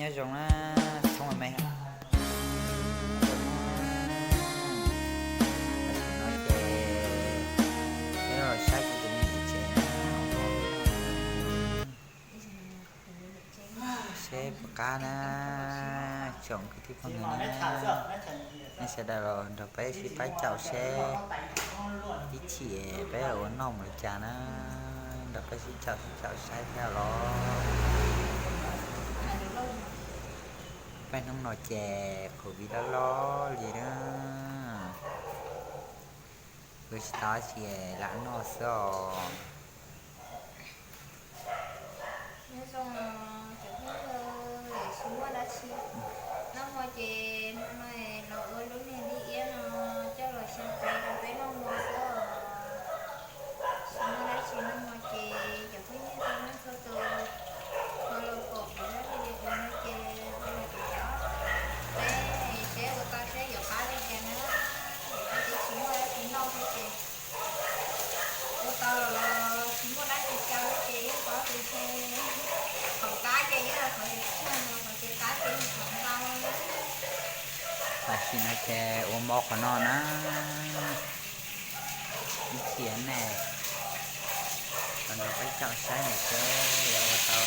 Zoo na, tshoob me. Tam sim no ces peb los saib kuv tus me nyuam tsev na, seb puas qab na, tsoom kwv tij phooj ywg na, nej sawv daws los nrog peb sib pab caum seb ib chim peb ua noj mus li cas na, nrog peb sib caum sib caum saib thiab los. Peb hnub no ces covid loj loj li na, ua tsis tau dab tsi lam noj xwb os. Nyob zoo cov phooj ywg, tsis muaj dab tsi, noj hmo ces hmo no los ua lub niag dib iab no coj los xyaw qe rau peb noj hmo xwb os. Tsis muaj dab tsi, noj hmo ces cov phooj ywg txhua leej txhua tus ho los pom kuv zaj video no ces ho los caum caum peb seb ua tau seb yuav qab li cas na. Peb twb tsis muaj dab tsi noj thiab ces ua tau los tsis muaj dab tsi xyaw ces yeej paub tias qhov qab ces yeej qhov tsis tsawg, qhov tsis qab ces qhov ntau. Tam sim no ces ua mob qhov no na, ib chim ne, los nrog peb caum saib mus seb yuav ua tau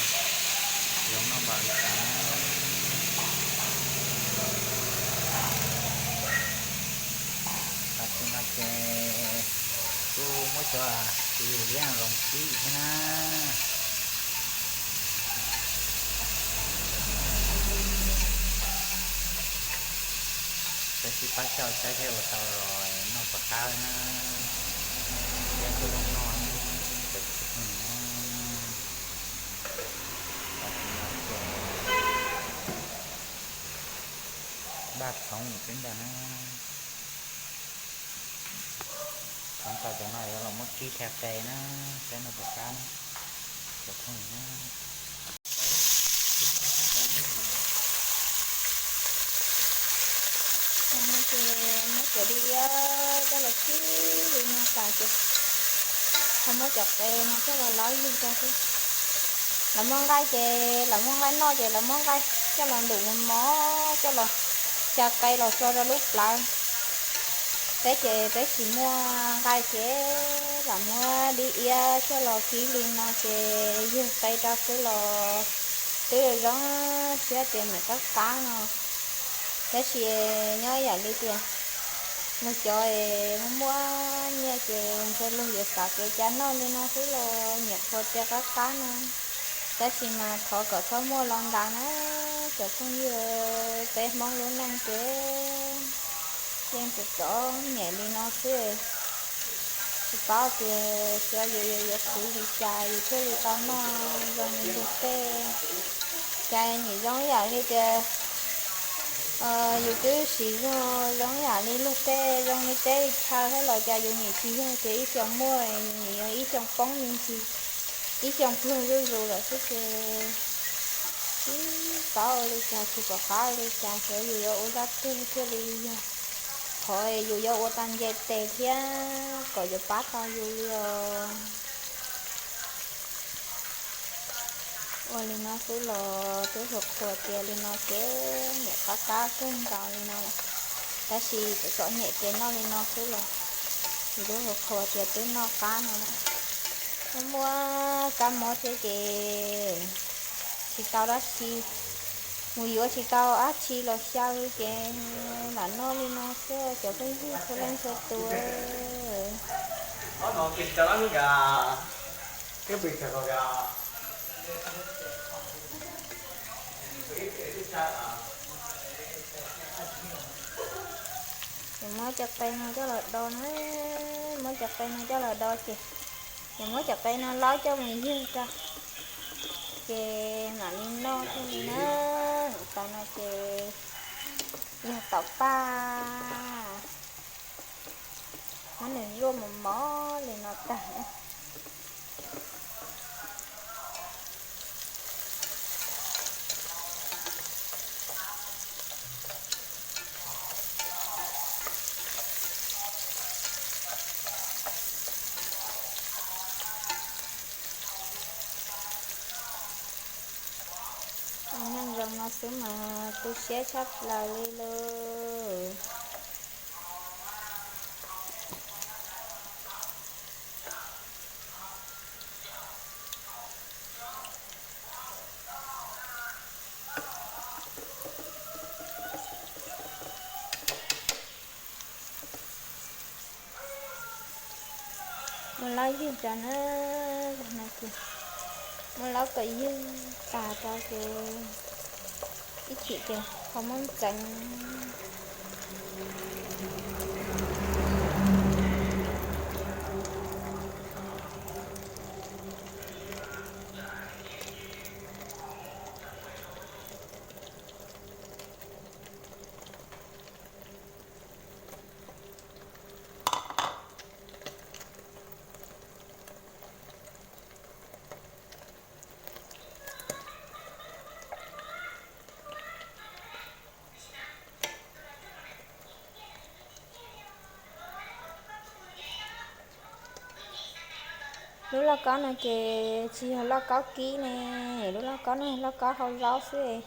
zoo noj npaum li cas na. Tam sim no ces kuj muab cov kwv yim liab los kib thiab na. Peb sib pab caum saib seb ua tau los noj puas qab na. Peb kuj zoo noj xwb, cov kwv tij phooj ywg na. Tam sim no ces npaj txhoov mus peb ntag na. Txhoov tau cov no yuav los muab kib xyaw qe na, peb noj puas qab na, cov phooj ywg na. Ces muab cov dib iab coj los kib li no tas ces ho muab cov qe no coj los laub yug rau xwb. Lawv muaj nqaij ces lawv muaj nqaij noj ces lawv muaj nqaij coj los ntum mos mos coj los xyaw qe los tso rau lub plawv. Peb ces peb tsis muaj nqaij ces lam muab dib iab coj los kib li no ces yug qe rau xwb los twb zoo siab tias niam qab qab no. Tab sis nyob yam li tias luag cov es muaj muaj nyiaj ces ntshe luag yuav xav kev cai noj li no xwb los nyiam qhuas tias qab qab no. Tab sis mas thov kom txhob muaj los ntas na cov phooj ywg, peb Hmoob lub neej ces yeej txom txom nyem li no xwb. Tsis paub tias xyov yus yuav khwv li cas yus thiaj li tau noj zoo li luag tej. Cas nim zoo yam li tias yus twb siv zog zoo yam li luag tej, zoo li teb li chaw thiab los cas yus nim tsis yog tias ib xyoos muaj, yus nim yog ib xyoos poob me ntsis, ib xyoos pluag zuj zus lawm xwb ces tsis paub ua li cas, tsis pom qab ua li cas, xyov yus yuav ua zaj twg thiaj li yog qhov yus yuav ua tau nce tes thiab kom yuav pab tau yus li os. Ua li no xwb los twb hluas qhuas tias li no ces niam qab qab kawg nkaus li no, tab sis txom txom nyem ces noj li no xwb los, twb hluas qhuas tias twb noj qab no na. Muaj muaj kab mob thiab ces tsis tau dab tsi, mus yuav tsis tau dab tsi los xyaw li ces lam noj li no xwb cov phooj ywg txhua leej txhua tus. Ces muab cov qe no coj los do na, muab cov qe no coj los do ces, ces muab cov qe no laub coj mus ywg rau, ces mam li noj thiaj li na. Nim tas no ces yog tom paj, muab nws zuaj mos mos li no tag na. Nyob Zoo no xwb mas tu siab tshaj plaws li lauj. Muab laub ywg rau na, no ces muab laub kom ywg tas rau ces ib chim ces ho muab ntxeev. Lub lauj kaub no ces tsis yog lauj kaub kib ne, lub lauj kaub no yog lauj kaub hau zaub xwb.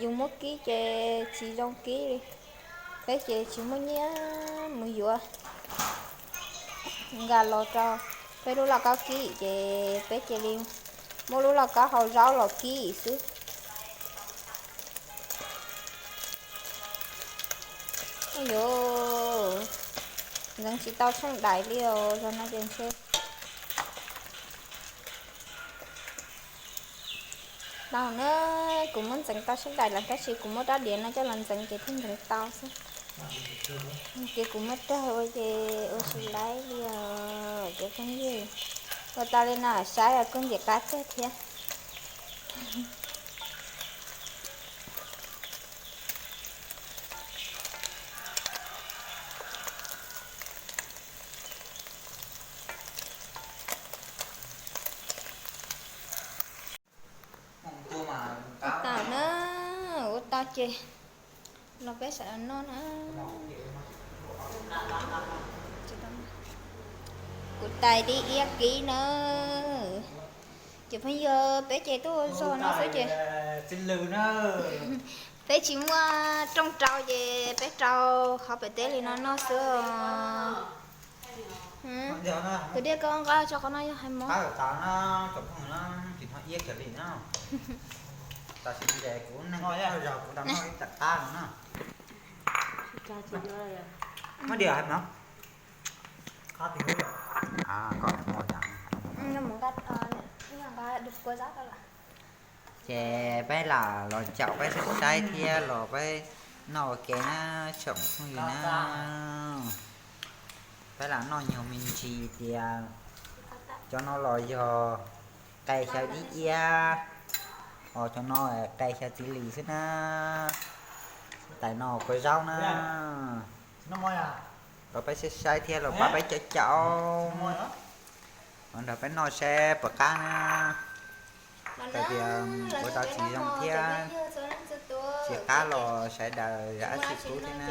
Yus muab kib ces tsis zoo kib li. Peb ces tsis muaj nyiaj mus yuav nqa los rau peb lub lauj kaub kib ces peb cia li muab lub lauj kaub hau zaub los kib xwb. Yuav ntxeev tsis tau tsheej daim li os, zaum no ces ntshe tau na. Kuv muab ntxeev tau tsheej daim lawm tab sis kuv muab rab diav no coj los ntxeev ces thiaj ntxeev tau xwb. Ces kuv muab rag ua ces ua tsis laib li os cov phooj ywg. Ua tau li no saib kuj ntxim qab kawg thiab. Ua tau na, ua tau ces los peb sawv daws noj na. Kuv tais tib iab kib na. Ces phooj ywg, peb ces tuaj ua zog no xwb ces peb tsis muaj rooj rau ces peb rau qhov pem teb li no noj xwb os. Tus dej koj nqa tso qhov no yog hais mov. Muab diam hais mov. Mus nqa, nqa kua zab tau lawm. Ces peb lam los caum peb saib saib thiab los peb noj ua ke na, tsoom phooj ywg na. Peb lam noj nyuag me ntsis tias cov no los yog qe xyaw dib iab, os cov no qe xyaw txiv lis xwb na. Tais no kua zaub na. Los peb saib saib thiab los pab peb caum caum, los nrog peb noj saib puas qab na. Txawm tias ua tau tsis zoo thiab tsis qab los sawv daws zam txim pub thiab na.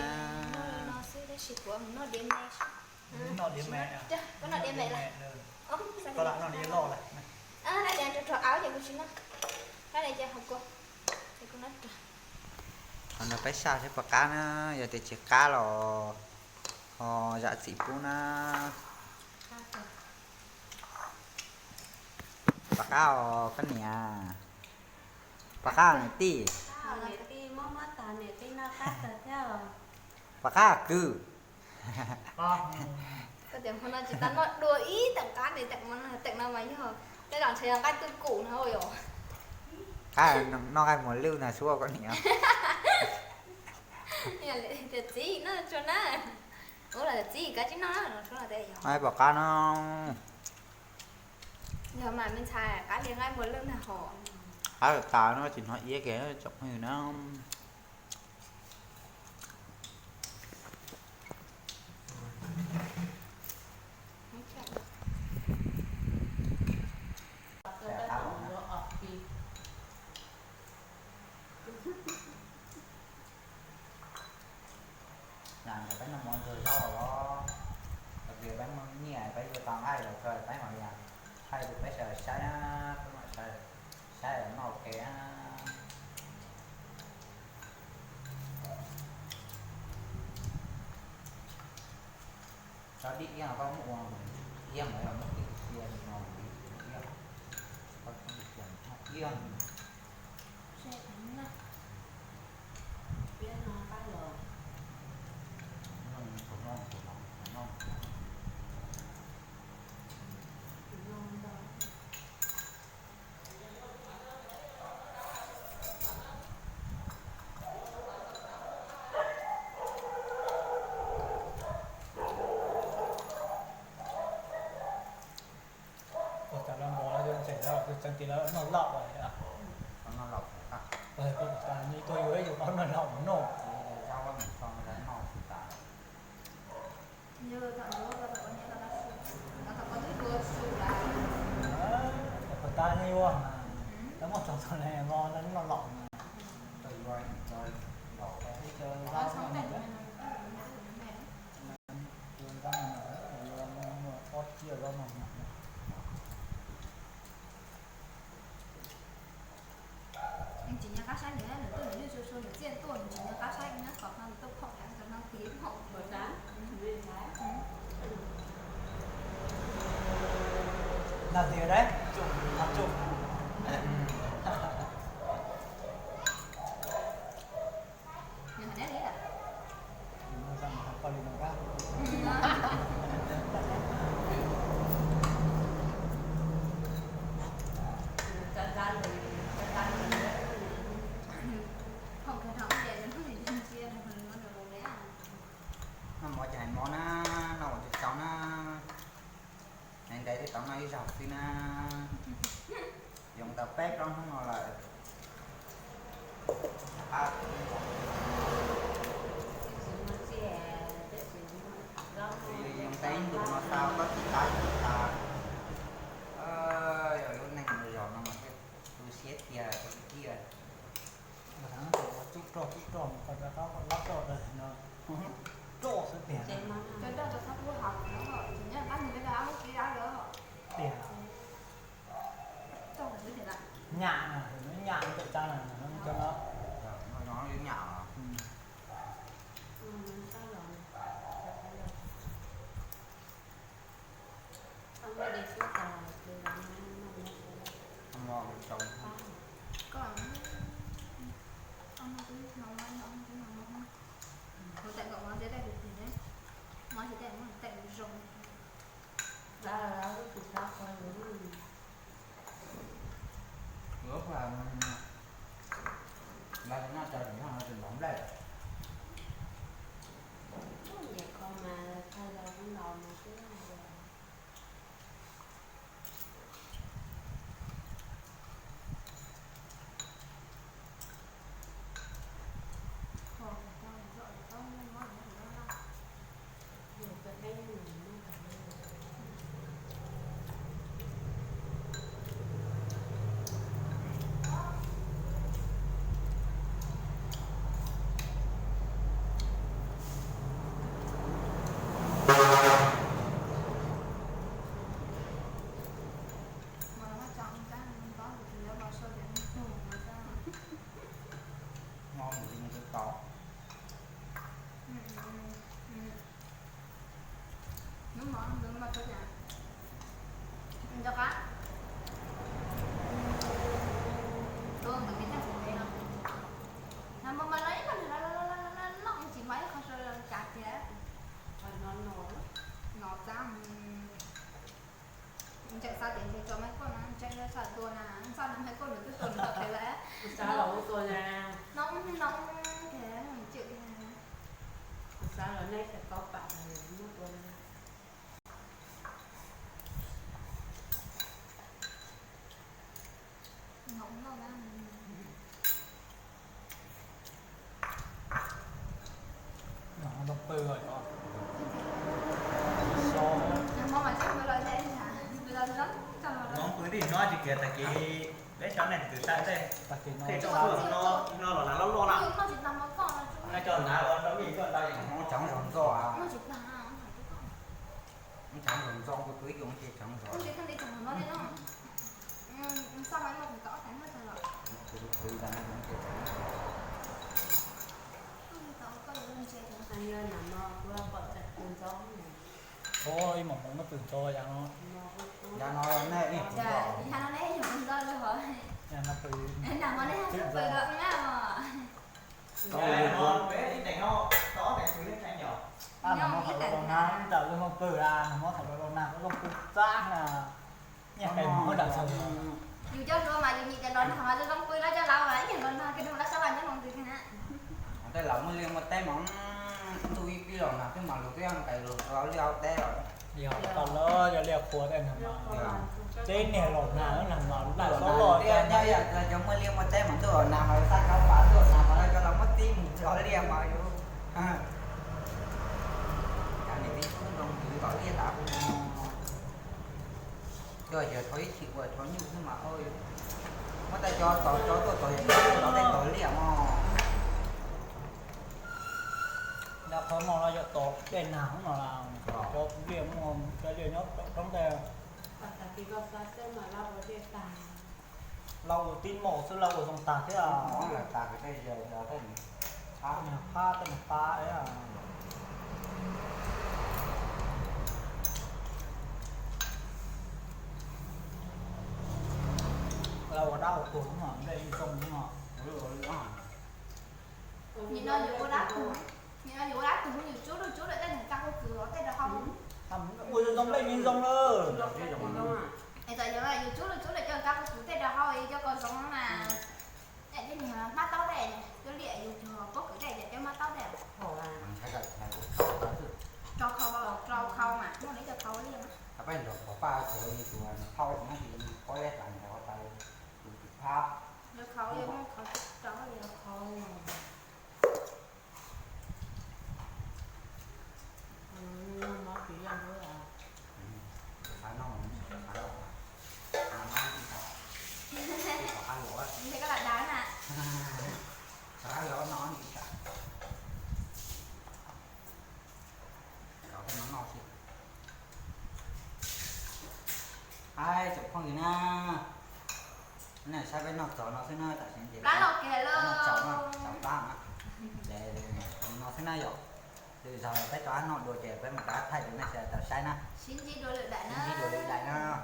Los nrog peb saib saib puas qab na, yog tias tsis qab los ho zam txim pub na. Puas qab os koj niam? Puas qab niam tij? Puas qab kwv? Tias hmo no tsis tau noj dua ib teem qab ne, teem no mas yog tej zaum ntshe yog nqaij twj kum no yom. Qab noj nqaij muas lwj na suab koj niam. Tias txiv noj tsuag na, ua los tias txiv koj tsis noj no suab no tias yog. Puas qab no? Yog mas me ntxhais qab li nqaij muas lwj ntag hos. Qab tas no tsis hnov iab kiag tsoom phooj ywg na. Peb noj mov ntxuag zaub los, thaum twg peb muaj nyiaj peb yuav tau nqaij los tso peb mam li thaij rau peb sawv daws saib na, peb mam sawv daws saib noj ua ke na. Cov dib iab koj muab ua iab mus, iab mus yog muab cia cia li no mus li iab. Koj cia cia mus iab. Iab no qab los. Tus no, tus no, tus no. Ua cas lawv npog lawv yuav ntseeg lawv tus txeeg tis lawv noj laum lawm. Noj laum, kuv tas nws tuag yus yus paub noj laum mus noj. Zaub mus so lawv noj kuv tas. Kuv tas nws yuav mas, lawv muab txog txog lawv noj laum mas. Tus zaub no, yuav muaj ob txhiab zaub no mas. Tsis nco qab saib nws, nws tuaj nws yeej sua sua nws txiaj tuaj, nws tsis nco qab saib nyob qhov no nws tuaj phom nyob qhov no tiv phom. Nag tiag dab tsuj nag tsuj. Nws hais neb li lawm. Noj mov ces hais mov na, noj ua tsis tau na. Hais ntev twb tau noj ib zaug xwb na. Yoo tau peb plaub hnub no lawm. Yoo tau ib ntus no tau koj tsis tas tsis tas. Yog lub neej no zog no mas thiaj tu siab tiag tiag. Tub rog tub rog mus koj rov qab lab roj rau no. Roj xwb tiag. Tiag. Nyam na, nyam ntawm tsab na, cov no. Nyam. Kuv tais kom mov ntiav tais kuv tiag ne, mov tsis tais muab tais kuv zoo. Lawv noj tso tsis noj no tsis npaum nplej. Nyiam kho mas thaij los kuv los mas twb Hnub no nws mas txog tias nco qab tuaj ntawm kev caj txawm ntev no, mas mas los ib mas nws los los los los los tsis mas ib qho sawv los cas tiag. No txab. Ntseem xav tias ntshe tso Maiv Kuaj na, ntseem xav tua na, xav no Maiv Kuaj nws twb tua nws tau pem lawm. No no tias ntsem tias. Xav los nej xav tau pam muab tua na. Noo pw os. Noo pw tib no tsis kiag tag kis peb xyov nej tus tawm tej. Tej tsob no los lam loj loj na. Nej coj hnav los rau mij coj ntawd. Hmoob tseem zog ntxo. Hmoob tseem zog ntxo, kuv tus ib tug ces tseem zog. Kuv tus ib tug ces tseem zog. Yog nam no kuv pom tseem tus ntxo. Ib mos hmoov no pw nrho yav no. Yav no nej ib hmoov nrho. Yav no pw. Nag hmo nej pw los na os. Nag hmo thaum los nag ntawm lub hoob pw a, nag hmo thaum los nag lub hoob pw txaj na. Nyiaj qes muag dam txog. Yus coj hlua mas yus nyiam tias los nag mas zoo zoo pw no coj laus mas ib yam los nag kawg nkaus lawm sab laj nyob hauv ntws kawg na. Tej laus muaj liaj muaj teb mas ntuj ib pib los nag twb mas luag twb nqes luag hauv liaj hauv teb los. Yog koj lawv yog liaj qhua tej nag mas, teb niag los nag nag mas laj los los. Cov muaj liaj muaj teb mas ntuj los nag mas xaj khawb pas ntuj los nag mas lawv cov laus muab tib mus txog liaj mas yus, cov niam tij tub ntoo yus tom liaj tas hu no. Yog yog thov ib chim ua thov nyuj xwb mas muab tej cov tod cov tuaj tod yog cov tuaj tod tej tod liaj mog. Yog qhov no los yog tom dej nag no las, cov liaj muaj cov liaj nyob roob tej. Lau ua tib mos xwb lau ua zoo tag thiab. Qab tej qab. Lau ua dab ua tuag no nplej zoo no. Nim no yus ua dab tuag, nim no yus ua dab tuag yus tsub lwj tsub lwm tej nws kaj qub kws los tej rau hau. Ua zoo zoo nplej zoo lawm. Es txawm yog yus tsub lwj tsub lwm coj kaj qub kws tej rau hau coj kom zoo mas. Niag hmab taub dej, cov liaj yus cog pob kws dej ces cov hmab taub dej. Rau khau, rau khau mas muaj li cov khau liaj. Peb nrog pog paj tsuav tus phauj no pob liaj tas nrog tas tus phab. Lawv khau liaj muaj khau rau li khau. Ntshe koj lam dav na. Haib tsoom phooj ywg na, nej saib peb noj txaus no xwb na, tam sim no ces peb noj txaus no, txaus plab na. Ces no xwb na yom, lwm zaus peb rov qab noj dua ces peb mam rov qab thaij rau nej sawv daws tau saib na. Sib ntsib dua lwm daim na.